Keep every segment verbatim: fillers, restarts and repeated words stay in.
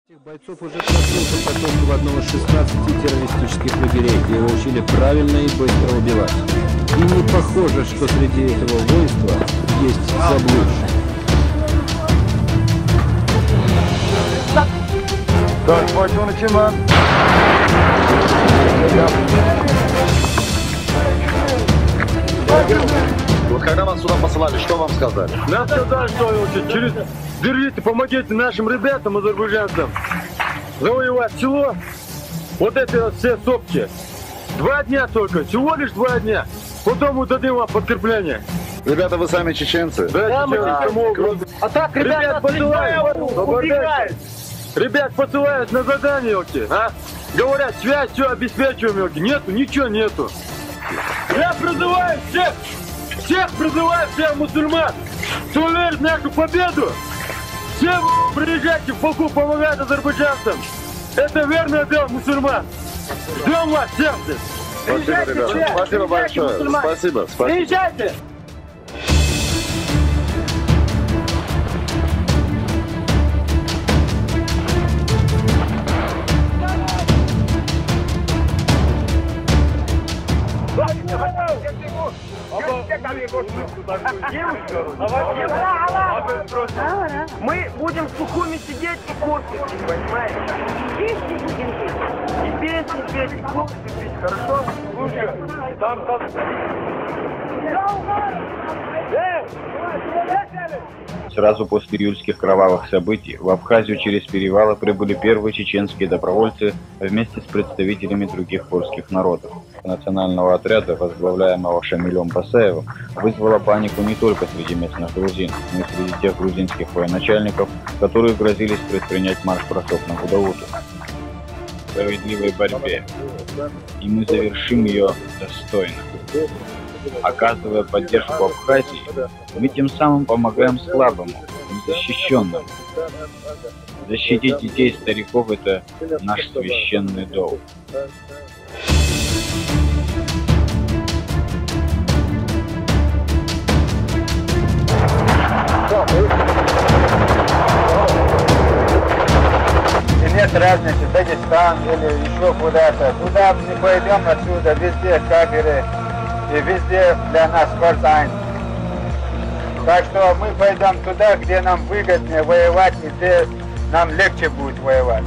Этих бойцов уже прошел подготовку в одном из шестнадцати террористических лагерей, где его учили правильно и быстро убивать. И не похоже, что среди этого воинства есть заблудшие. Так, пойдем начинать. Вот когда вас сюда посылали, что вам сказали? Нас сказали, что через... Держите, помогите нашим ребятам, азербайджанцам, завоевать село. Вот это вот все сопки. Два дня только, всего лишь два дня. Потом мы дадим вам подкрепление. Ребята, вы сами чеченцы? Да, мы чеченцы. А так ребят посылают, убегают. Ребят посылают на задание, окей, а? Говорят, связь, все обеспечиваем, окей. Нету, ничего нету. Я призываю всех, всех призываю, всех мусульман, кто верит в нашу победу. Все приезжайте в Баку, помогать азербайджанцам. Это верное дело мусульман. Ждем вас всех здесь. Спасибо, ребята. Спасибо большое. Спасибо, спасибо. Приезжайте. Мы будем в Сухуми сидеть и кофе пить, понимаете? И песни петь, и кофе пить, хорошо? Слушай, там, там... Сразу после июльских кровавых событий в Абхазию через перевалы прибыли первые чеченские добровольцы вместе с представителями других польских народов. Национального отряда, возглавляемого Шамилем Басаевым, вызвала панику не только среди местных грузин, но и среди тех грузинских военачальников, которые грозились предпринять марш-бросок на Гудауты. Справедливой борьбе, и мы завершим ее достойно. Оказывая поддержку Абхазии, мы тем самым помогаем слабому, незащищенному. Защитить детей и стариков — это наш священный долг. И нет разницы, Дагестан или еще куда-то. Куда мы не пойдем отсюда, везде камеры и везде для нас квартайн. Так что мы пойдем туда, где нам выгоднее воевать и где нам легче будет воевать.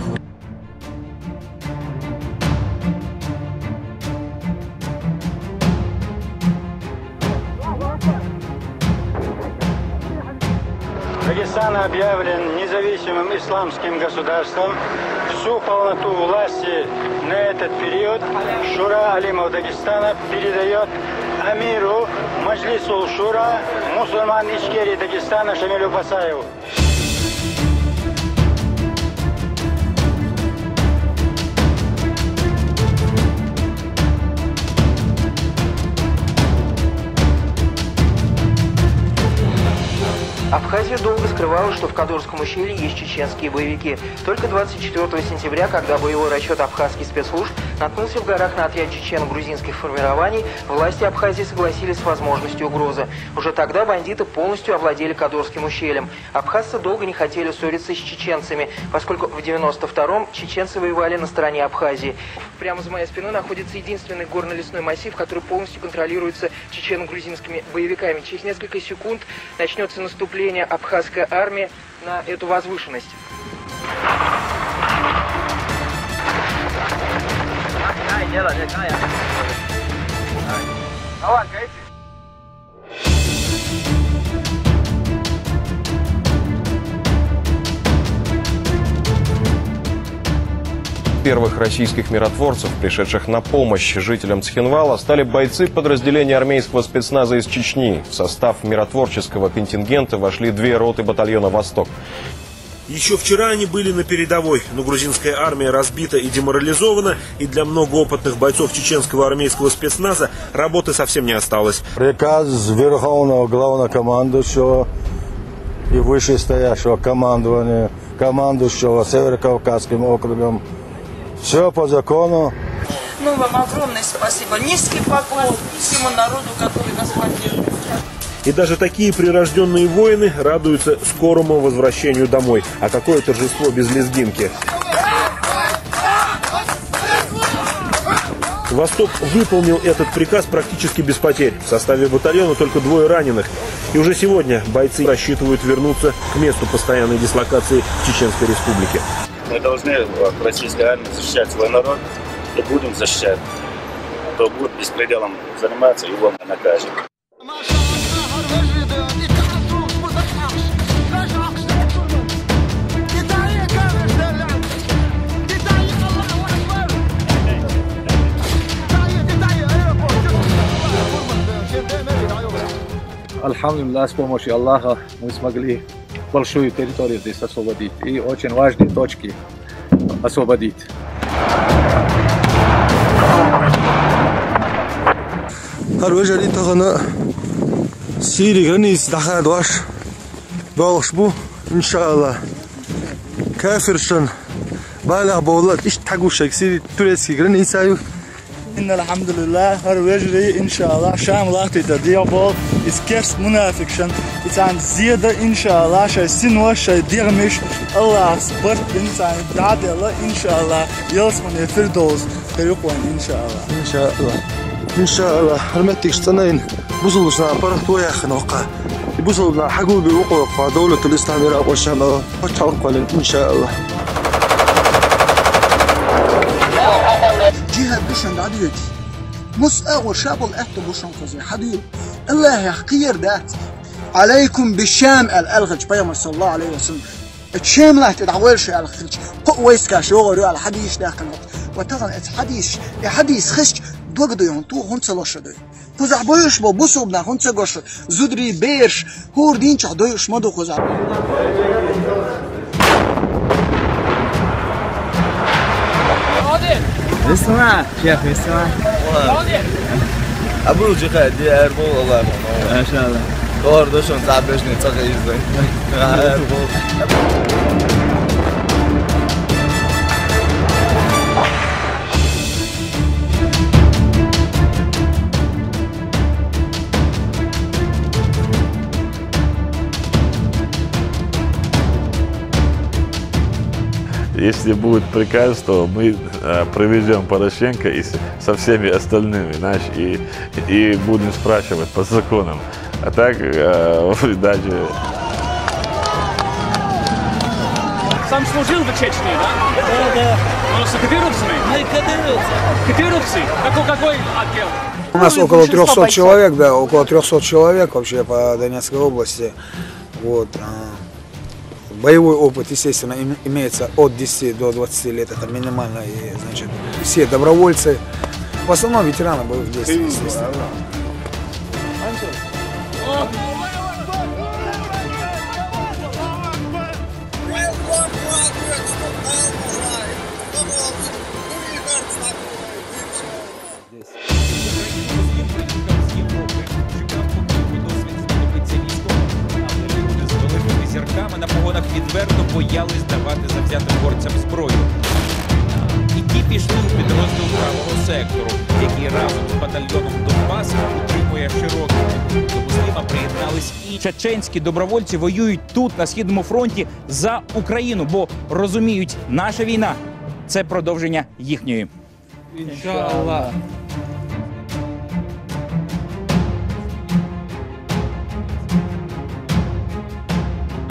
Дагестан объявлен независимым исламским государством. Всю полноту власти на этот период Шура алимов Дагестана передает амиру Маджлисул Шура мусульман Ичкерии Дагестана Шамилю Басаеву. Абхазия долго скрывала, что в Кадорском ущелье есть чеченские боевики. Только двадцать четвёртого сентября, когда боевой расчёт абхазских спецслужб наткнулся в горах на отряд чечено-грузинских формирований, власти Абхазии согласились с возможностью угрозы. Уже тогда бандиты полностью овладели Кадорским ущельем. Абхазцы долго не хотели ссориться с чеченцами, поскольку в девяносто втором чеченцы воевали на стороне Абхазии. Прямо за моей спиной находится единственный горно-лесной массив, который полностью контролируется чечено-грузинскими боевиками. Через несколько секунд начнётся наступление абхазской армии на эту возвышенность. Первых российских миротворцев, пришедших на помощь жителям Цхинвала, стали бойцы подразделения армейского спецназа из Чечни. В состав миротворческого контингента вошли две роты батальона «Восток». Еще вчера они были на передовой, но грузинская армия разбита и деморализована, и для многоопытных бойцов чеченского армейского спецназа работы совсем не осталось. Приказ Верховного Главнокомандующего и вышестоящего командования, командующего Северо-Кавказским округом. Все по закону. Ну, вам огромное спасибо. Низкий поклон всему народу, который нас поддерживает. И даже такие прирожденные воины радуются скорому возвращению домой. А какое торжество без лезгинки? «Восток» выполнил этот приказ практически без потерь. В составе батальона только двое раненых. И уже сегодня бойцы рассчитывают вернуться к месту постоянной дислокации в Чеченской Республике. Мы должны, вот, российская армия, защищать свой народ. И будем защищать. Кто будет беспределом заниматься, его мы накажем. Альхамдулиллах, с помощью Аллаха мы смогли большую территорию здесь освободить и очень важные точки освободить. Гьар вежарий, тахана Сирия граница даха дош долуш бу, иншааллах. Кафиршан балагь болла иштта гушаг Сирия турецкий граница ю. Инна алхьамдулиллах, гьар вежарий, иншааллах, Шам лахтита дегӀ бо, из керс мунафикъшан, и царна зеда, иншааллах, шай синош, шай дегӀмеш, Аллахьас барт бин царна дӀаделла, иншааллах, ялсмане Фирдовс хир ю кхойн, иншааллах. Иншааллах. Иншааллах, хӀурметтигаш цӀанайна, бусулбача паргӀат ваяххана вакха. И бусулба хьагулби вукъо вакха, Давлатул Ислам Иракъ ва Шам. Пачхьалкх кхоьллина, иншааллах. Джихад ду шун дӀадоьдий. Мус агӀор ша болу аьтто бу шун кхуза, хьадуьйла. Аллахьах кхер дац. «Алайкум би Шам», аьлла, аьлла хилча пайхамар, саллаллаху алейхи ва саллям. Шем лахьти дӀавойла шу аьлла хилча, кхо войска шогӀар ю аьлла хьадийш даьккхина. Ва тахана эца хьадийш, и хьадийс хезча, дог дуй хьуна, туха хӀунда ца лоша дуй? Кхузахь буьйш бо бусулбанах хӀунда ца гоша, зударий, бераш, хӀора дийначохь дойуш ма ду кхузахь. Весна, чех, весна. Абу жиха, ди арбол Аллах. Машалла. Дор дошон забежный цаха издан. Арбол. Если будет приказ, то мы э, проведем Порошенко и с- со всеми остальными, знаешь, и, и будем спрашивать по законам. А так, э, даже Сам служил в Чечне, да? Да, да. Но с кадыровцами? Мы кадыровцы. Кадыровцы? Какой, какой отдел? У нас около трёхсот человек, да, около трёхсот человек вообще по Донецкой области. Вот. А, боевой опыт, естественно, им- имеется от десяти до двадцати лет, это минимально, и, значит, все добровольцы, в основном ветераны боевых действий, естественно. Україну з Європи чекав, поки його досвід знадобиться військовим. Але люди з великими зірками на погонах відверто боялись давати завзятим борцям зброю. І ті пішли у підрозділ правого сектору, який разом з батальйоном Донбас утримує широкий. До Муслима приєднались і чеченські добровольці воюють тут, на східному фронті, за Україну, бо розуміють, наша війна — це продовження їхньої. Иншаллах.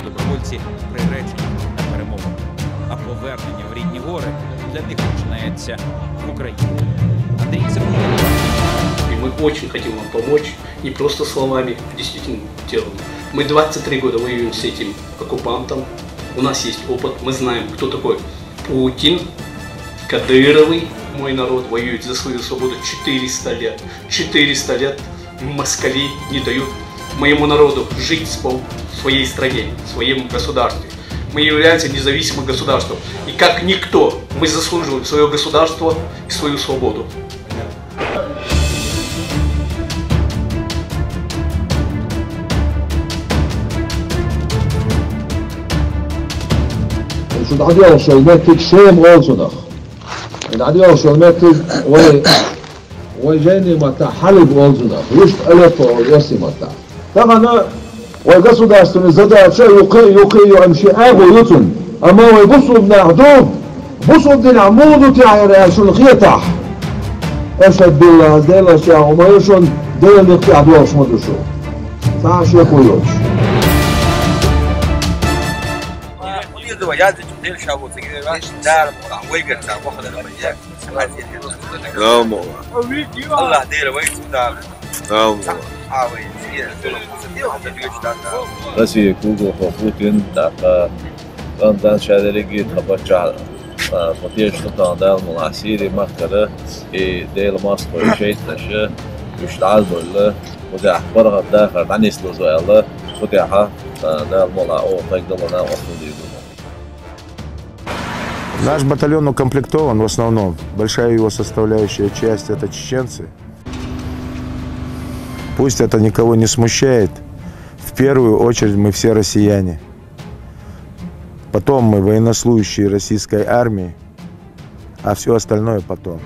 Добровольці приречені на перемогу. А повернення в рідні гори для них починається в Україні. Андрій Цимбалюк. И мы очень хотим вам помочь, не просто словами, а действительно делом. Мы двадцать три года воюем с этим оккупантом. У нас есть опыт, мы знаем, кто такой Путин, Кадыровый. Мой народ воюет за свою свободу четыреста лет. Четыреста лет москали не дают моему народу жить в сво- в своей стране, в своем государстве. Мы являемся независимым государством. И как никто мы заслуживаем свое государство и свою свободу. Шу дӀадоьлхуш йолу меттиг Шема олучунах. ДӀадоьлхуш йолу меттиг вай, вай жайни маттахь Хьалиб олучунах. Вуьшта Алеппо олу оьрсийн маттахь. Тахан вай государственный задача юкъе, юкъе ю, ам ши агӀо ю цун. Амма вай бусулба нах ду, бусулба динехь муха ду техьа яра аьлла шуна хетахь. Ашхьаду биллахӀ, Делан чӀагӀо ма ю шуна, Делан некъ тӀехь долуш ма ду шу. Цхьа а шеко йоцуш. Дела вай цу Дала мукъ лахь. Аллах Дела вай цу Дала. Россия кугла хӀокху Путин, тӀаккха Рамзан ша дерриге тхан паччахь, а, тхан тешаш ду тахана Дала мукъ лахь Сири махкара, и Делан мостагӀий шайтӀанаша, уьш дӀа а довлла, кху тӀехь паргӀат дахар дӀанислазо аьлла, кху тӀехь, а, Дала мукъ лахь оха тайгадаллал накъосталла дийр ду. Наш батальон укомплектован в основном. Большая его составляющая часть — это чеченцы. Пусть это никого не смущает. В первую очередь мы все россияне. Потом мы военнослужащие российской армии, а всё остальное потом.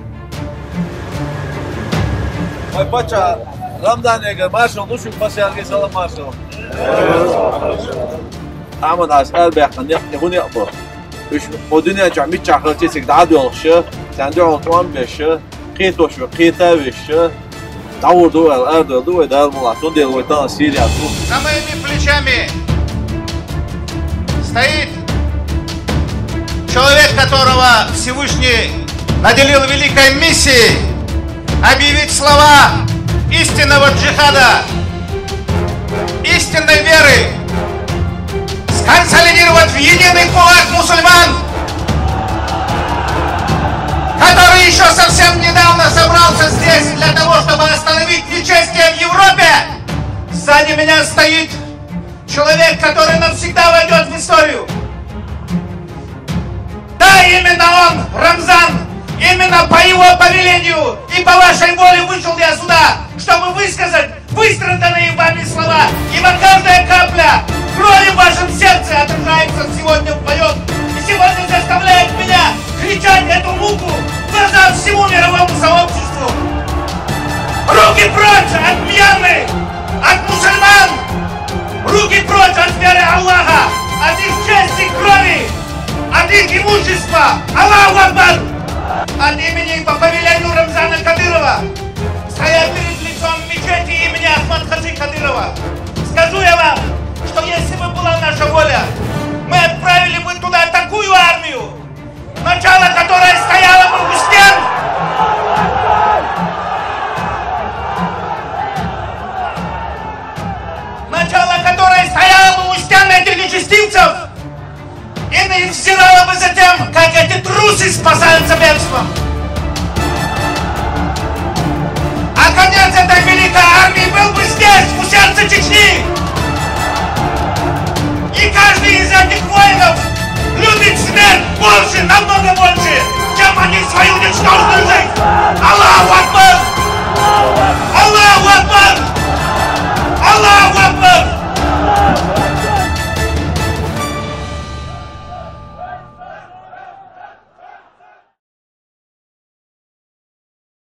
Вай паччахь Рамзанегара маршалла ду шуьга, паччахье салам маршалла. Ахьмад-Хьаьжас аьлла баьккхина некъ тӀе хӀун некъ бу? Уьш кху дуьнен чохь миччахь хилча а цига дӀа а доьлхуш, царна дуьхьал тӀом а беш, кхетош верг кхета а веш, дӀагӀур ду аьлла арадовла ду вай Дала мукъ лахь, цундела вай тахана Сирехь ду. За моими плечами стоит человек, которого Всевышний наделил великой миссией объявить слова истинного джихада, истинной веры, сконсолидировать в единый кулак мусульман, который ещё совсем недавно собрался здесь для того, чтобы остановить нечестие в Европе. Сзади меня стоит человек, который навсегда войдёт в историю. Да, именно он, Рамзан, именно по его повелению и по вашей воле вышел я сюда, чтобы высказать выстраданные вами слова, ибо каждая капля крови в вашем сердце отражается сегодня в моём и сегодня заставляет меня кричать эту муку в глаза всему мировому сообществу. Руки прочь от Мьянмы, от мусульман! Руки прочь от веры Аллаха, от их чести, крови, от их имущества! Аллаху Акбар! От имени и по повелению Рамзана Кадырова, стоя перед лицом мечети имени Ахмад-Хаджи Кадырова, скажу я вам, что если бы была наша воля, мы отправили бы туда такую армию, начало которой стояло бы у стен, начало которой стояло бы у стен этих нечестивцев, и не взирало бы за тем, как эти трусы спасаются бегством. А конец этой великой армии был бы здесь, у